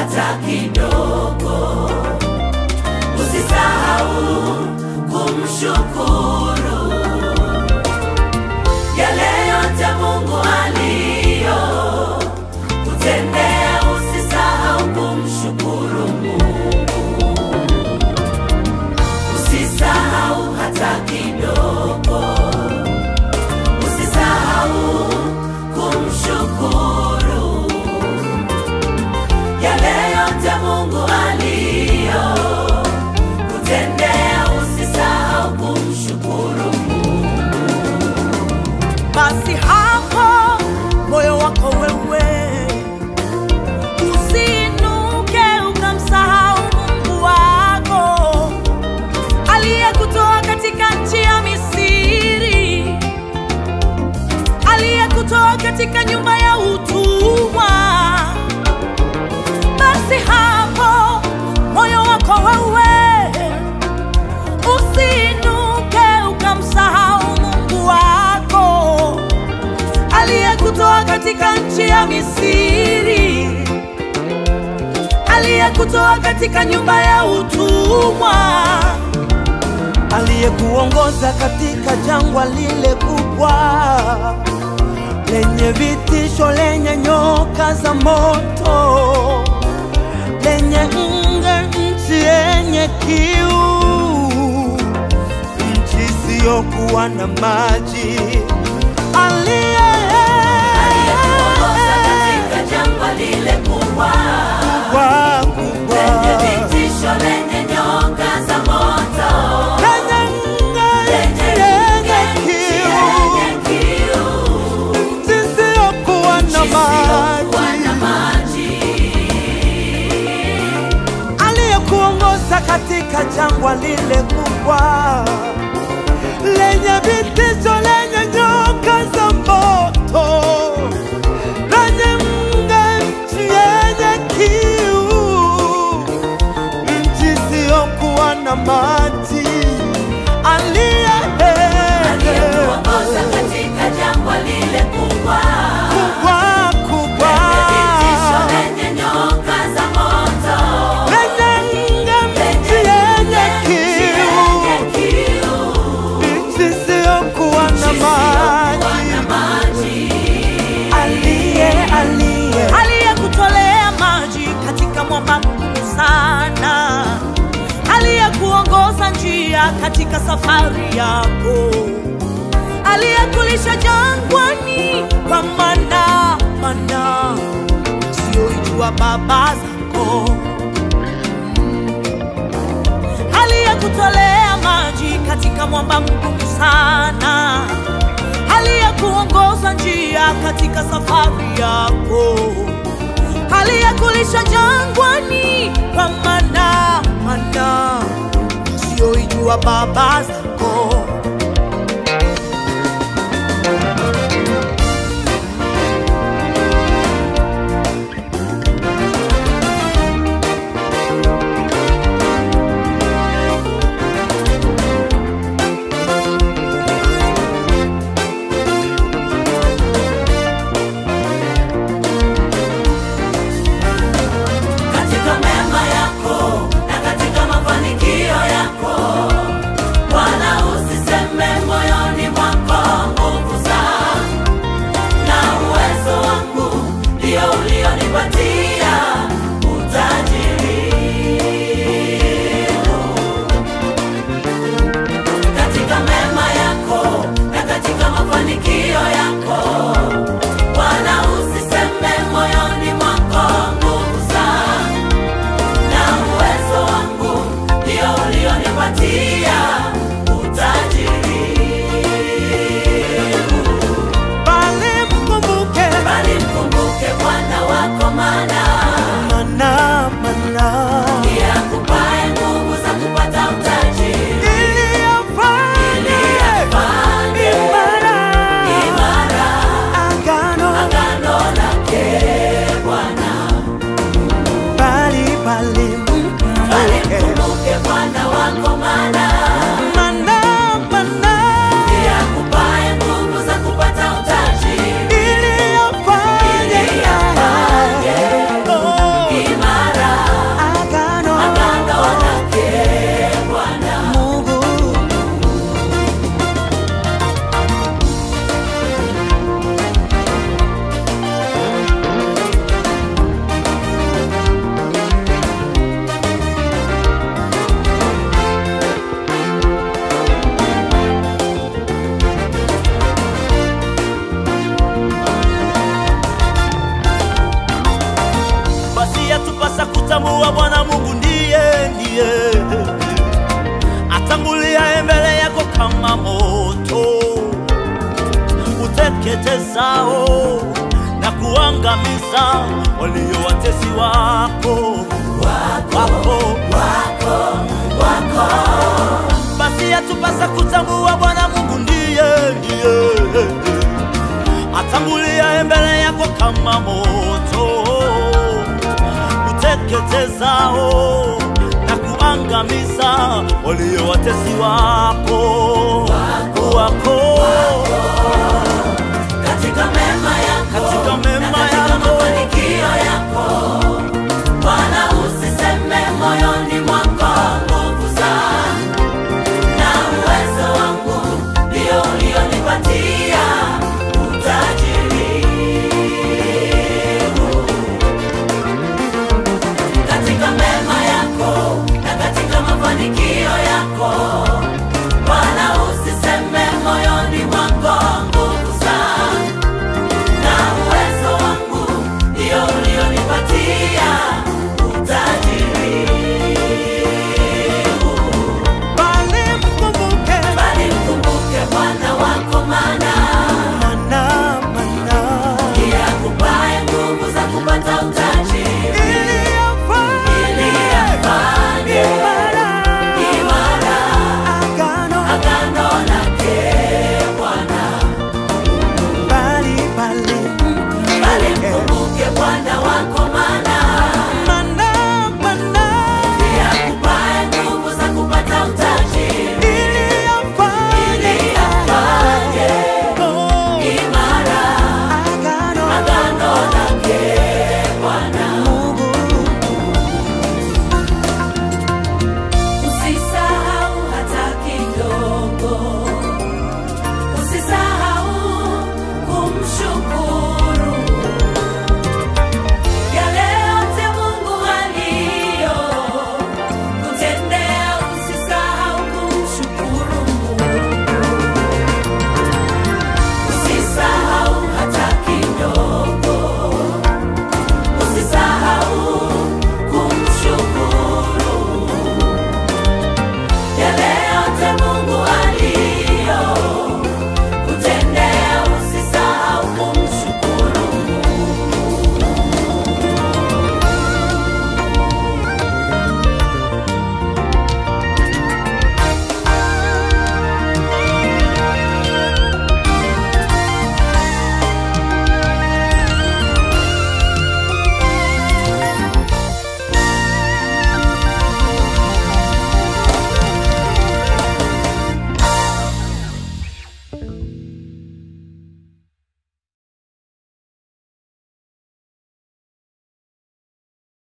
hata kidogo. Usisahau kumshukuru yale yote Mungu aliyo kutendea. Usisahau kumshukuru Mungu. Usisahau hata kidogo. Usisahau kumshukuru yale yote Mungu aliyo kutendea. Usisahau kumshukuru Mungu. Basi hapo moyo wako wewe usiinuke ukamsahau Mungu wako aliyekutoa katika nchi ya Misri, aliyekutoa katika nyumba ya utumwa. Basi hapo moyo wako wewe usiinuke ukamsahau Mungu wako aliyekutoa katika nchi ya Misri, aliyekutoa katika nyumba ya utumwa, aliyekuongoza katika jangwa lile kubwa lenye vitisho, lenye nyoka za moto, lenye nge, nchi yenye kiu, nchi isiyokuwa na maji. Aliyekuongoza katika jangwa lile kubwa lenye vitisho, lenye nyoka za moto, lenye nge, nchi yenye kiu, nchi isiyokuwa na maji. Aliyekuongoza katika jangwa lile kubwa lenye vitisho, lenye nyoka za moto, lenye nge, nchi yenye kiu, nchi isiyokuwa na maji. Aliyekuongoza katika jangwa lile kubwa lenye vitisho, lenye nyoka za moto, lenye nge, nchi yenye kiu, nchi isiyokuwa na maji. Aliyekutolea maji katika mwamba mgumu sana, aliyekuongoza njia katika safari yako, aliyekulisha jangwani kwa mana mana usiyoijua baba zako, aliyekutolea maji katika mwamba mgumu sana, aliyekuongoza njia katika safari yako, aliyekulisha jangwani kwa mana mana usiyoijua baba zako. Katika mema yako na katika mafanikio yako, Bwana Uteketezao na kuangamiza walio watesi wako wako Wako, wako. Basi yatupasa kutambua Bwana Mungu ndiye ndiye atangulia mbele yako kama moto uteketezao na kuangamiza walio watesi wako wako.